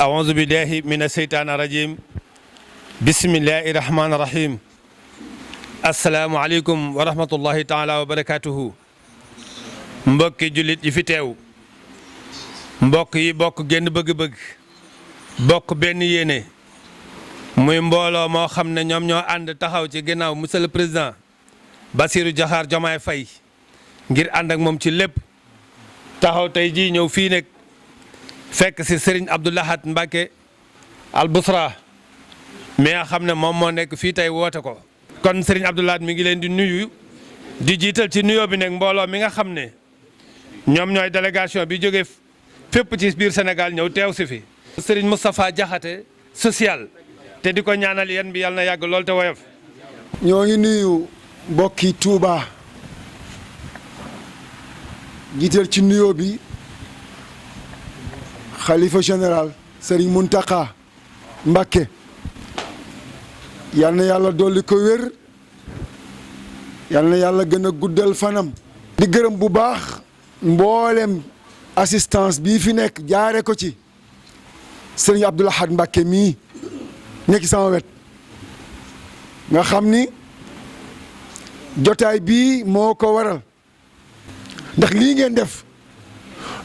أعوذ بالله من الشيطان الرجيم بسم الله الرحمن الرحيم السلام عليكم ورحمة الله تعالى وبركاته mbokki jullit yi fi teew mbokk yi bokk genn bëgg-bëgg bokk benn yéene muy mbooloo moo xam ne ñoom ñoo ànd taxaw ci ginnaaw monsieur le président Bassirou Diakhar Diomaye Faye ngir ànd ak moom ci lépp taxaw tey jii ñëw fii nag fekk si Serigne Abdou Lahad Mbacké Al Bousra mi nga xam ne moom moo nekk fii tey woote ko. kon Serigne Abdou Lahad mi ngi leen di nuyu di jiital ci nuyoo bi nag mbooloo mi nga xam ne ñoom ñooy délégation bi jóge fépp ci biir Sénégal ñëw teew si fi. Serigne Moustapha Diakhaté social te di ko ñaanal yéen bi yàlla na yàgg lool te woyof. ñoo ngi nuyu mbokki Touba jiital ci nuyoo bi xalifa général Serigne Mountakha Mbacké yal na yàlla dolli ko wér yal na yàlla gën a guddal fanam. di gërëm bu baax mboolem assistance bii fi nekk jaare ko ci Serigne Abdou Lahad Mbacké mii nekk sama wet nga xam ni jotaay bii moo ko waral ndax lii ngeen def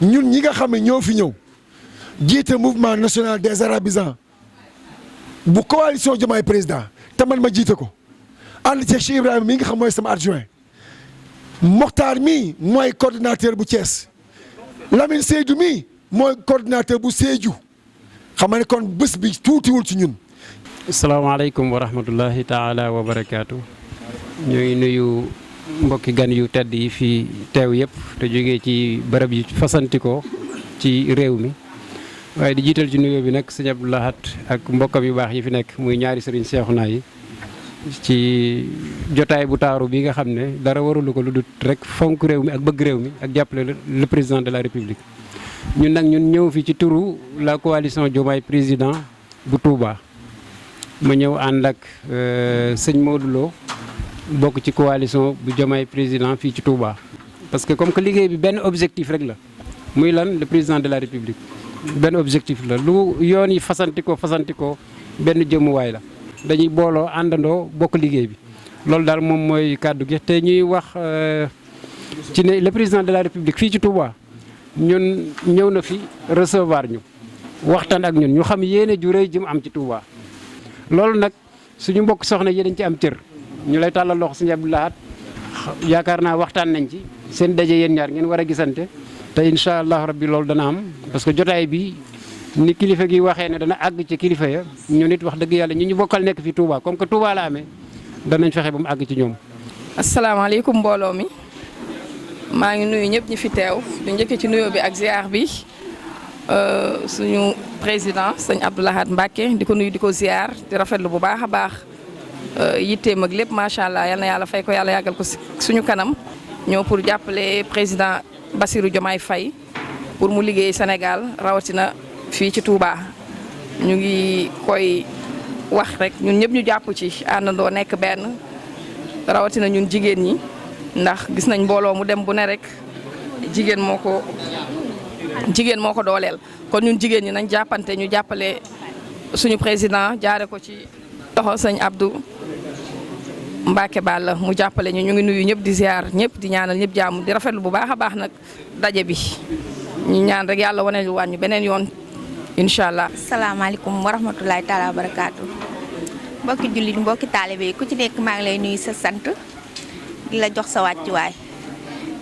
ñun ñi nga xam ne ñoo fi ñëw jiite mouvement national des arabisants bu coalition Diomaye président te man ma jiite ko ànd ci Cheikh Ibrahima mi nga xam mooy sama adjoint Mokhtar mii mooy coordinateur bu Thiès Lamine Seydou mii mooy coordinateur bu Sédhiou xam nga ne kon bés bi tuutiwul ci ñun. asalaamaaleykum wa rahmatullahi taala wa barakaatu. ñoo ngi nuyu mbokki gan yu tedd yi fi teew yëpp te jógee ci bërëb yi fasantikoo ci réew mi waaye di jiital ci nuyoo bi nag sëñ Abdou Lahad ak mbokkam yu baax yi fi nekk muy ñaari sëriñ Seexuna yi ci jotaay bu taaru bi nga xam ne dara warulu ko lu dut rek fonk réew mi ak bëgg réew mi ak jàppale le président de la république. ñun nag ñun ñëw fi ci turu la coalition Diomaye président bu Touba ma ñëw ànd ak sëñ Modou Lo bokk ci coalition bu Diomaye président fii ci Touba. parce que comme que liggéey bi benn objectif rek la muy lan le président de la république benn objectif la lu yoon yi fasantikoo benn jëmuwaay la dañuy booloo àndandoo bokk liggéey bi loolu daal moom mooy kàddu gi te ñuy wax ci ne le président de la république fii ci Touba ñun ñëw na fi recevoir ñu waxtaan ak ñun ñu xam yéene ju rëy ji mu am ci Touba. loolu nag suñu mbokk soxna yi dañ ci am cër ñu lay tàllal loxo sëñ Abdou Lahad yaakaar naa waxtaan nañ ci seen daje yéen ñaar ngeen war a gisante te incha allah rabbi loolu dana am parce que jotaay bi ni kilifa gi waxee ne dana àgg ci kilifa ya ñu nit wax dëgg yàlla ñu bokkal nekk fi Touba comme que Touba la amee danañ fexe ba mu àgg ci ñoom. asalaamaaleykum mbooloo mi maa ngi nuyu ñëpp ñi fi teew di njëkkee ci nuyoo bi ak ziar bi suñu président sëñ Abdou Lahad Mbacké di ko nuyu di ko ziar di rafetlu bu baax a baax yitteem ak lépp macha allah yal na yàlla fay ko yàlla yàggal ko suñu kanam ñëw pour jàppale président Bassirou Diomaye Faye pour mu liggéey Sénégal rawatina fii ci Touba. ñu ngi koy wax rek ñun ñëpp ñu jàpp ci àndandoo nekk benn rawatina ñun jigéen ñi ndax gis nañ mbooloo mu dem bu ne rek jigéen moo ko dooleel. kon ñun jigéen ñi nañ jàppante ñu jàppale suñu président jaare ko ci loxo sëñ Abdou Mbacké Balla mu jàppale ñu ngi nuyu ñëpp di ziar ñëpp di ñaanal ñëpp jàmm di rafetlu bu baax a baax nag daje bi ñu ñaan rek yàlla wane lu wàññi beneen yoon incha allah. salaamaaleykum wa rahmatulahi taala wa barakaatu. mbokki jullit mbokki taalibe yi ku ci nekk maa ngi lay nuyu sa sant di la jox sa wàccuwaay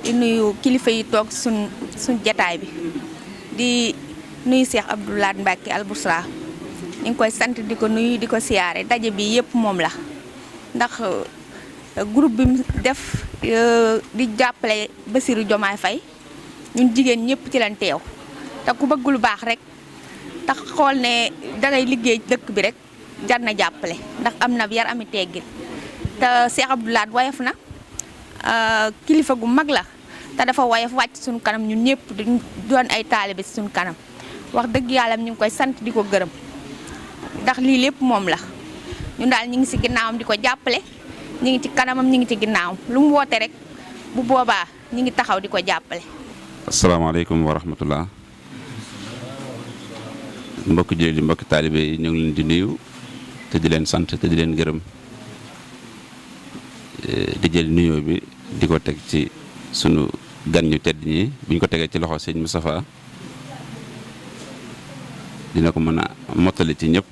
di nuyu kilifa yi toog suñ jataay bi di nuyu Cheikh Abdou Lahad Mbacké Al Bousra ñu ngi koy sant di ko nuyu di ko siyaare daje bi yëpp moom la ndax groupe bi mu def di jàppale Bassirou Diomaye Faye ñun jigéen ñëpp ci leen teew te ku bëgg lu baax rek tax xool ne dangay liggéey dëkk bi rek jar na jàppale ndax am na yar ami teggin te Cheikh Abdou Lahad woyof na kilifa gu mag la te dafa woyof wàcc suñu kanam ñun ñëpp doon ay taalibe ci suñu kanam wax dëgg yàlla ñu ngi koy sant di ko gërëm ndax lii lépp moom la ñun daal ñu ngi ci ginnaawam di ko jàppale ñu ngi ci kanamam ñu ngi ci ginnaawam lu mu woote rek bu boobaa ñu ngi taxaw di ko jàppale. asalaamaaleykum wa rahmatullah mbokki jullit yi mbokki taalibe yi ñu ngi leen di nuyu te di leen sant te di leen gërëm di jël nuyoo bi di ko teg ci sunu gan ñu tedd ñi bu ñu ko tegee ci loxo sëñ Moustapha dina ko mën a mottali ci ñëpp.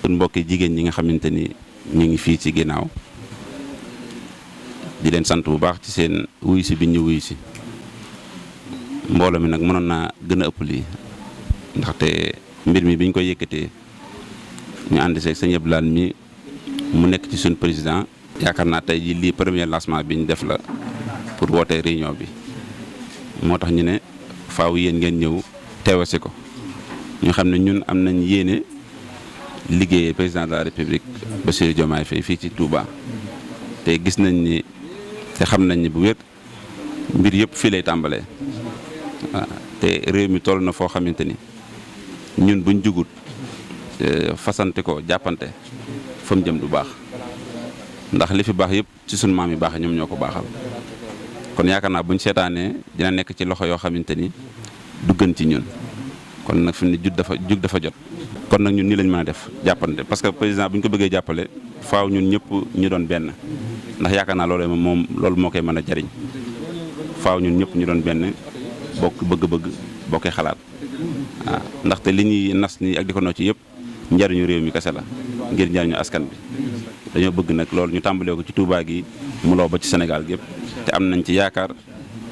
sunu mbokki jigéen ñi nga xamante ni ñu ngi fii ci ginnaaw di leen sant bu baax ci seen wuyu si bi ñu wuyu si mbooloo mi nag mënoon naa gën a ëpp lii ndaxte mbir mi bi ñu koy yëkkatee ñu ànd seeg sëñ Abdoulaye mi mu nekk ci suñu président yaakaar naa tey ji lii premier lancement bi ñu def la pour woote réunion bi moo tax ñu ne faaw yéen ngeen ñëw teewasi ko ñu xam ne ñun am nañ yéene liggéeyee président de la république Bassirou Diomaye Faye fii ci Touba te gis nañ ni te xam nañ ni bu wér mbir yëpp fii lay tàmbalee waaw te réew mi toll na foo xamante ni ñun buñ jugut fasante ko jàppante fa mu jëm du baax ndax li fi baax yëpp ci sunu maam yi baax ñoom ñoo ko baaxal kon yaakaar naa buñ seetaanee dina nekk ci loxo yoo xamante ni du gën ci ñun kon nag fi mu ne jug dafa jot. kon nag ñun nii lañ mën a def jàppante parce que président bu ñu ko bëggee jàppale faaw ñun ñëpp ñu doon benn ndax yaakaar naa loolu moom loolu moo koy mën a jariñ faaw ñun ñëpp ñu doon benn bokk bëgg-bëgg bokkee xalaat waaw ndaxte li ñuy nas nii ak di ko noo ci yëpp njariñu réew mi kese la ngir njariñu askan bi dañoo bëgg nag loolu ñu tàmbalee ko ci Touba gi mu law ba ci Sénégal gi yëpp te am nañ ci yaakaar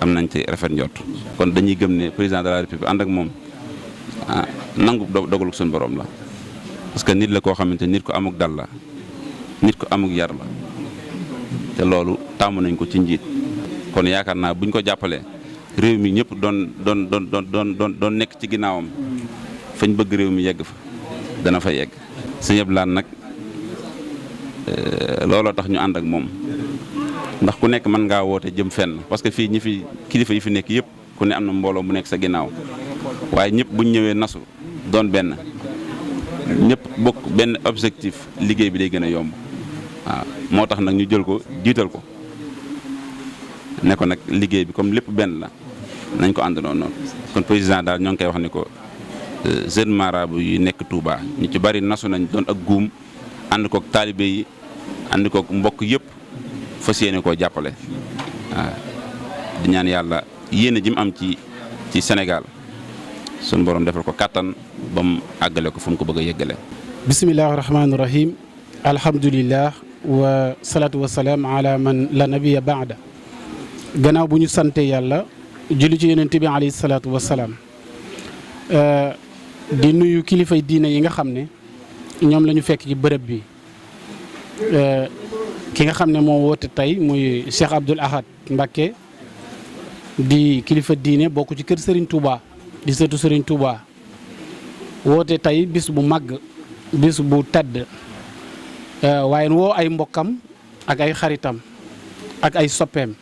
am nañ ci rafet njort kon dañuy gëm ne président de la république ànd ak moom nangu dogalu suñu borom la parce que nit la koo xamante nit ko amuk dal la nit ko amuk yar la te loolu tàmm nañ ko ci njiit kon yaakaar naa buñ ko jàppalee réew mi ñëpp doon nekk ci ginnaawam fañ bëgg réew mi yegg fa dana fa yegg. Sëñ Abdou Lahad nag looloo tax ñu ànd ak moom ndax ku nekk mën ngaa woote jëm fenn parce que fii ñi fi kilifa yi fi nekk yëpp ku ne am na mbooloo mu nekk sa ginnaaw waaye ñëpp buñ ñëwee nasu doon benn ñëpp bokk benn objectif liggéey bi day gën a yomb waaw moo tax nag ñu jël ko jiital ko ne ko nag liggéey bi comme lépp benn la nañ ko àndandoo noonu kon président daal ñoo ngi koy wax ni ko jeune marabout yi nekk Touba ñu ci bari nasu nañ doon ak guum ànd koog taalibe yi ànd koog mbokk yëpp fas yéene koo jàppale waaw di ñaan yàlla yéene ji mu am ci Sénégal sun borom defal ko kàttan ba mu àggale ko fu mu ko bëgg a yëggale. bisimilah rahmaani rahim alhamdulilah wa salaatu wa salaam ala man la nabiya baada gannaaw bu ñu sante yàlla julli ci yonent bi alayhi salaatu wa salaam di nuyu kilifay diine yi nga xam ne ñoom la ñu fekk ci bërëb bi ki nga xam ne moo woote tey muy Cheikh Abdoul Ahad Mbacké di kilifa diine bokk ci kër Serigne Touba di sëtu Serigne Touba woote tey bis bu màgg bis bu tedd waaye woo ay mbokkam ak ay xaritam ak ay soppeem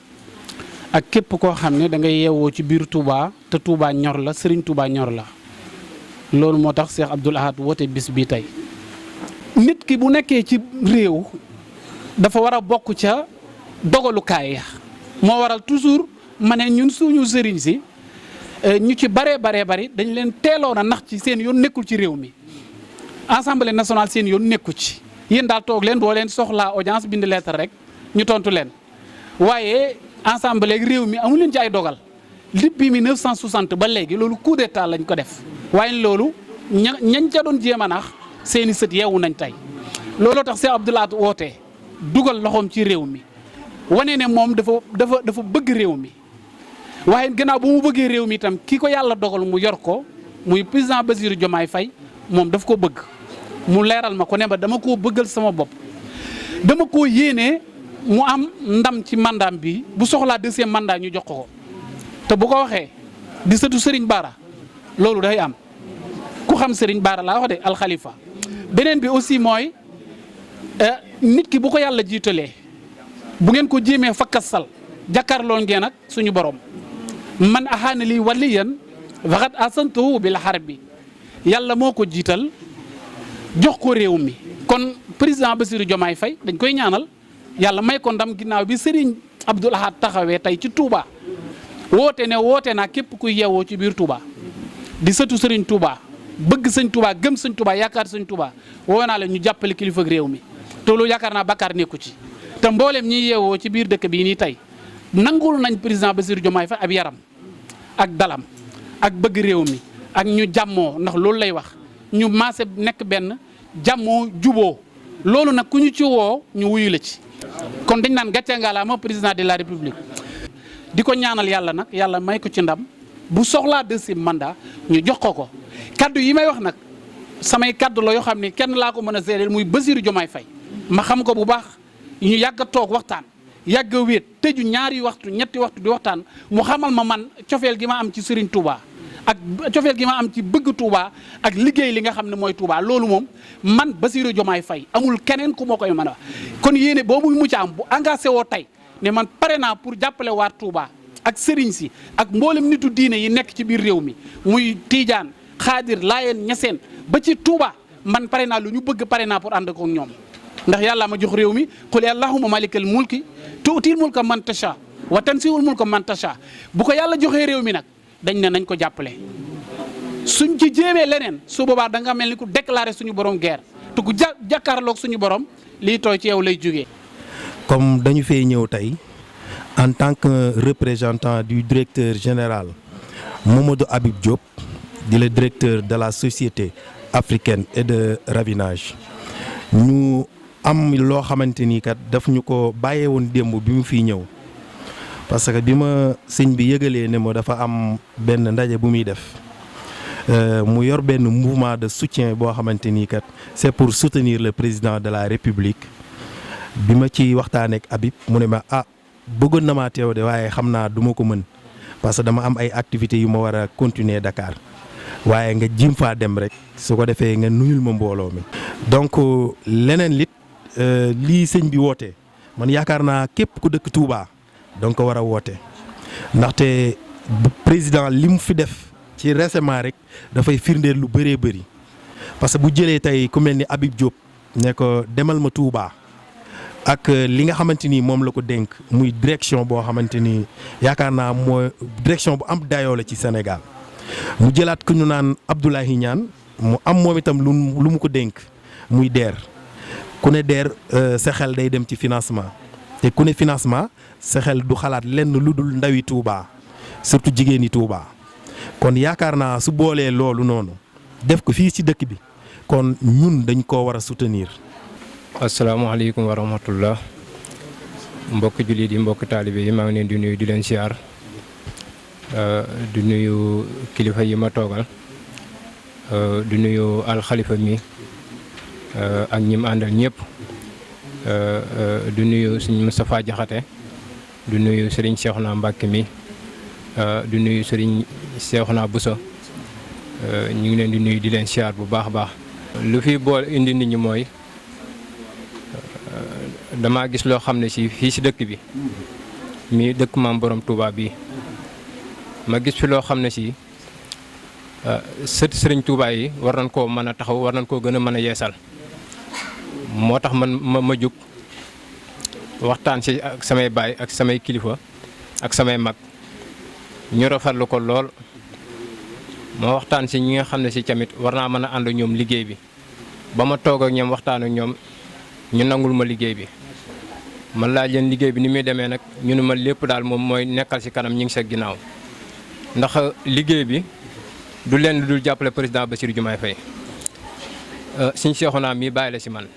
ak képp koo xam ne da ngay yeewoo ci biir Touba te Touba ñor la Serigne Touba ñor la loolu moo tax Cheikh Abdoul Ahad woote bis bi tey. nit ki bu nekkee ci réew dafa war a bokk ca dogalukaay ya moo waral toujours ma ne ñun suñu sëriñ si ñu ci baree bari dañ leen teeloon a nax ci seen yoon nekkul ci réew mi. Assemblée nationale seen yoon nekku ci yéen daal toog leen boo leen soxlaa audience bind lettre rek ñu tontu leen waaye assemblée réew mi amu leen ci ay dogal depuis 1960 ba léegi loolu coup d'état lañ ko def waaye loolu ñañ ca doon jéem a nax seeni sët yeewu nañ tey looloo tax Cheikh Abdoul Ahad wootee dugal loxoom ci réew mi wane ne moom dafa bëgg réew mi waaye gannaaw bu mu bëggee réew mi itam ki ko yàlla dogal mu yor ko muy président Bassirou Diomaye Faye moom daf ko bëgg mu leeral ma ko ne ba dama koo bëggal sama bopp dama koo yéenee mu am ndam ci mandat bi bu soxlaa deuxième mandat ñu jox ko te bu ko waxee di sëtu Serigne Bara loolu day am ku xam Serigne Bara laa wax de alxalifa beneen bi aussi mooy nit ki bu ko yàlla jiitalee bu ngeen ko jéemee fakkasal jàkkaarloo ngeen ak suñu borom man axaana lii waliyan waxat asantuhu bil harbi yàlla moo ko jiital jox ko réew mi kon président Bassirou Diomaye Faye dañ koy ñaanal yàlla may ko ndam ginnaaw bi Serigne Abdoul Ahad taxawee tey ci Touba woote naa képp kuy yeewoo ci biir Touba di sëtu Serigne Touba bëgg sëñ Touba gëm sëñ Touba yaakaar sëñ Touba woo naa la ñu jàppale kilifa ak réew mi te loolu yaakaar naa bakkaar nekku ci te mboolem ñi yeewoo ci biir dëkk bii nii tey nangul nañ président Bassirou Diomaye Faye ab yaram ak dalam ak bëgg réew mi ak ñu jàmmoo ndax loolu lay wax ñu maase nekk benn jàmmoo juboo loolu nag ku ñu ci woo ñu wuyu la ci kon dañ naan gàcce ngalaama président de la république di ko ñaanal yàlla nag yàlla may ko ci ndam bu soxlaa deuxième mandat ñu jox ko kaddu yi may wax nag samay kaddu la yoo xam ne kenn laa ko mën a seedeel muy Bassirou Diomaye Faye ma xam ko bu baax ñu yàgg a toog waxtaan yàgg a wéet tëju ñaari waxtu ñetti waxtu di waxtaan mu xamal ma man cofeel gi ma am ci Serigne Touba ak cofeel gi ma am ci bëgg Touba ak liggéey li nga xam ne mooy Touba loolu moom man Bassirou Diomaye Faye amul keneen ku ma koy mën a wax kon yéene boobu mu ci am bu engagé woo tey ne man pare naa pour jàppale waa Touba ak Serigne si ak mboolem nitu diine yi nekk ci biir réew mi muy Tidiane Xaadir Laayeen Ñaseen ba ci Touba man pare naa lu ñu bëgg pare naa pour ànd ko ñoom ndax yàlla ma jox réew mi qul allahumma malikal mulki tuutil mulka man tasha wa tansiul mulka man tasha bu ko yàlla joxee réew mi nag dañ ne nañ ko jàppale suñ ci jéemee leneen su boobaa da nga mel ni ku déclaré suñu borom guerre te ku jàkkaarloog suñu borom lii tooy ci yow lay jógee. comme dañu fay ñëw tey en tant que représentant du directeur général Mamadou Habib Diop di le directeur de la société africaine et de raffinage ñu am loo xamante ni kat daf ñu ko bàyyee woon démb bi mu fiy ñëw parce que bi ma sëñ bi yëgalee ne ma dafa am benn ndaje bu muy def mu yor benn mouvement de soutien boo xamante ni kat c'est pour soutenir le président de la République bi ma ci waxtaanee ak Habib mu ne ma bëggoon na maa teew de waaye xam naa du ma ko mën parce que dama am ay activités yu ma war a continuer Dakar waaye nga jim faa dem rek su ko defee nga nuyul ma mbooloo mi. donc leneen lit lii sëñ bi woote man yaakaar naa képp ku dëkk Touba donc ko war a woote ndaxte président li mu fi def ci récemment rek dafay firndeel lu bëree bëri parce que bu jëlee tey ku mel ni Habib Diop ne ko demal ma Touba. ak li nga xamante ni moom la ko dénk muy direction boo xamante ni yaakaar naa mooy direction bu am dayoo la ci Sénégal mu jëlaat ku ñu naan Abdoulaye Niane mu am moom itam lu mu ko dénk muy DER ku ne DER sa xel day dem ci financement te ku ne financement sa xel du xalaat lenn lu dul ndawi Touba surtout jigéeni Touba kon yaakaar naa su boolee loolu noonu def ko fii ci dëkk bi kon ñun dañ koo war a soutenir. asalaamaaleykum wa rahmatullah mbokk jullit yi mbokk taalibe yi maa ngi leen di nuyu di leen siyaar di nuyu kilifa yi ma toogal di nuyu alxalifa mi ak ñi mu àndal ñëpp di nuyu sëñ Moustapha Jaxate di nuyu sëriñ Cheikhouna Mbacke mi di nuyu sëriñ Cheikhouna Bousso ñu ngi leen di nuyu di leen siyaar bu baax a baax. lu fi bool indi nit ñi mooy. damaa gis loo xam ne si fii si dëkk bi mi dëkk maam borom Touba bi ma gis fi loo xam ne si sët sëriñ Touba yi war nañ koo mën a taxaw war nañ koo gën a mën a yeesal moo tax man ma jug waxtaan si ak samay baay ak samay kilifa ak samay mag ñu rafetlu ko lool ma waxtaan si ñi nga xam ne si tamit war naa mën a ànd ñoom liggéey bi ba ma toog ak ñoom waxtaan ak ñoom ñu nangul ma liggéey bi man laaj leen liggéey bi ni muy demee nag ñu ne ma lépp daal moom mooy nekkal ci kanam ñu ngi sa ginnaaw ndax liggéey bi du leen dul jàppale président Bassirou Diomaye Faye Sëñ Cheikhouna mii bàyyi la ci man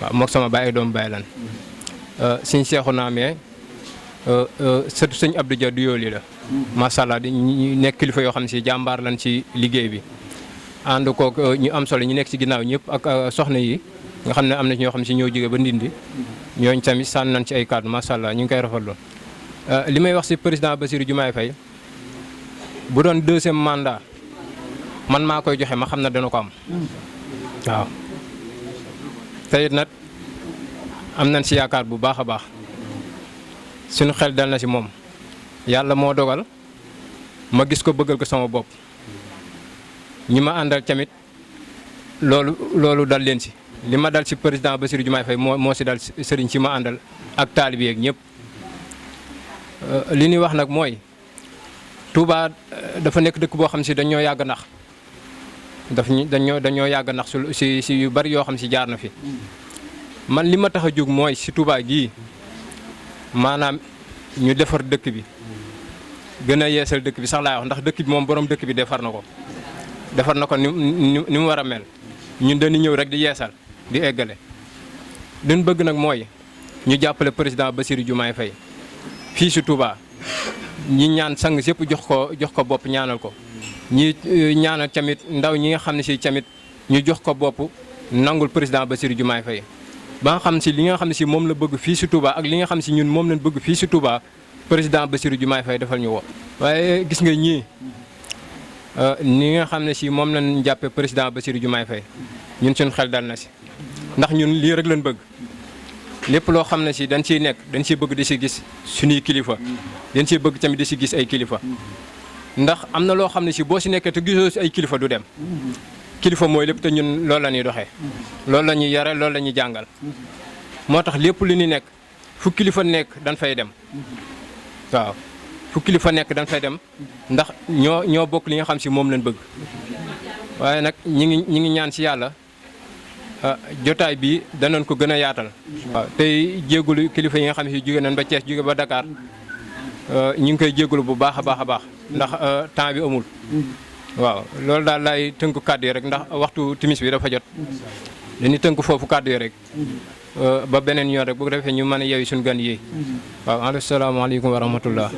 waaw mook sama bàyyi doom bàyyi lan Sëñ Cheikhouna mais sëtu sëñ Abdou Dia du yooli la macha allah di ñu nekk kilifa yoo xam ne ci jàmbaar lan ci liggéey bi ànd kook ñu am solo ñu nekk ci ginnaaw ñëpp ak soxna yi nga xam ne am na ñoo xam ne si ñoo jógee ba Ndindi ñooñ tamit sànni nañ ci ay kàddu macha allah ñu ngi koy rafetlu li may wax si président Bassirou Diomaye Faye bu doon deuxième mandat man maa koy joxe ma xam ne dana ko am waaw te it nag am nañ si yaakaar bu baax a baax suñu xel dal na si moom yàlla moo dogal ma gis ko bëggal ko sama bopp ñi ma àndal tamit loolu dal leen si. li ma dal ci président Bassirou Diomaye Faye moo ci dal sëriñ ci ma àndal ak taalibe yeeg ñëpp li ñuy wax nag mooy Touba dafa nekk dëkk boo xam si dañoo yàgg nax dañoo yàgg ndax si yu bari yoo xam si jaar na fi man li ma tax a jóg mooy si Touba gii maanaam ñu defar dëkk bi gën a yeesal dëkk bi sax laay wax ndax dëkk bi moom borom dëkk bi defar na ko ni mu war a mel ñun dañuy ñëw rek di yeesal di eggale liñ bëgg nag mooy ñu jàppale président Bassirou Diomaye Faye fii si Touba ñi ñaan sang yëpp jox ko bopp ñaanal ko ñi ñaanal tamit ndaw ñi nga xam ne si tamit ñu jox ko bopp nangul président Bassirou Diomaye Faye ba nga xam si li nga xam ne si moom la bëgg fii si Touba ak li nga xam si ñun moom lañ bëgg fii si Touba président Bassirou Diomaye Faye defal ñu woo waaye gis nga ñii ni nga xam ne si moom lañ jàppee président Bassirou Diomaye Faye ñun suñu xel dal na si ndax ñun lii rek lañ bëgg lépp loo xam ne si dañ ciy nekk dañ ciy bëgg di si gis suñuy kilifa dañ ciy bëgg tamit di si gis ay kilifa ndax am na loo xam ne si boo si nekkee te gisoo si ay kilifa du dem kilifa mooy lépp te ñun loolu la ñuy doxee loolu la ñuy yare loolu la ñuy jàngal moo tax lépp li ñuy nekk fu kilifa nekk dañ fay dem waaw fu kilifa nekk dañ fay dem ndax ñoo bokk li nga xam si moom lañ bëgg waaye nag ñi ngi ñaan si yàlla jotaay bi danañ ko gën a yaatal waaw tey jéggulu kilifa yi nga xam si jóge nañ ba Thiès jóge ba Dakar ñu ngi koy jéggulu bu baax a baax ndax temps bi amul waaw loolu daal laay tënk kàddu yi rek ndax waxtu timis bi dafa jot dañuy tënk foofu kàddu yi rek ba beneen yoon rek bu ko defee ñu mën a yeewi suñu gan yi waaw asalaamaaleykum wa rahmatullah